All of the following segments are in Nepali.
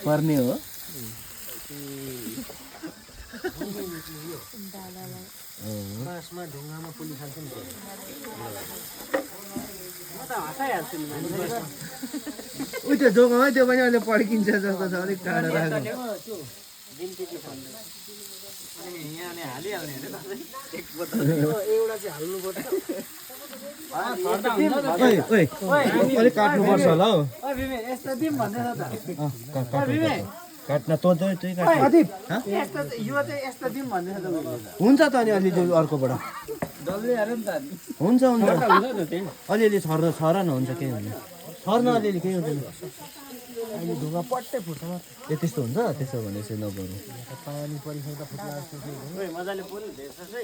पर्ने हो बाँसमा ढुङ्गामा पुली खान्छ नि म त हँसाइहाल्छु नि उही त्यो जोगामा त्यो पनि अहिले पड्किन्छ जस्तो छ अलिक टाढा राख्नु यहाँ अनि हालिहाल्ने होइन एउटा चाहिँ हाल्नुपर्छ अलिक काट्नुपर्छ होला हौ यस्तो दिउँ भन्दैछ काट्न तँ त्यही काट यो चाहिँ यस्तो दिउँ भन्दैछ त हुन्छ त अनि अलि अर्कोबाट डल्लै हाल्यो नि त हुन्छ अलिअलि छर न हुन्छ केही हुँदैन छर्न अलिअलि केही हुँदैन अहिले ढुङ्गा पट्टै फुट्छ ए त्यस्तो हुन्छ त्यसो भने चाहिँ नगरौँ पानी परिसक्दा फुट्ला जस्तो मजाले पऱ्यो धेरै है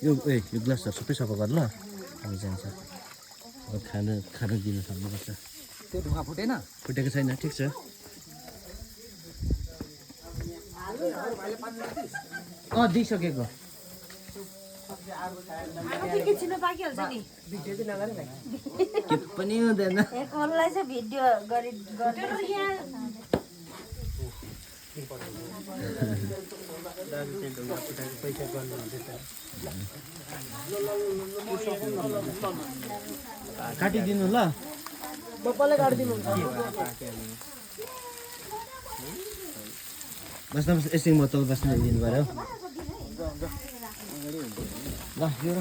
यो ग्लासहरू सबै सफा गर ल अब जान्छ अब खाना दिनु सक्नुपर्छ त्यो ढुङ्गा फुटेन फुटेको छैन ठिक छ दिइसकेको के पनि हुँदैन काटिदिनु ल बप्पाले काटिदिनु बस्दा एकछिन म तल बस्न दिनु पऱ्यो ल यो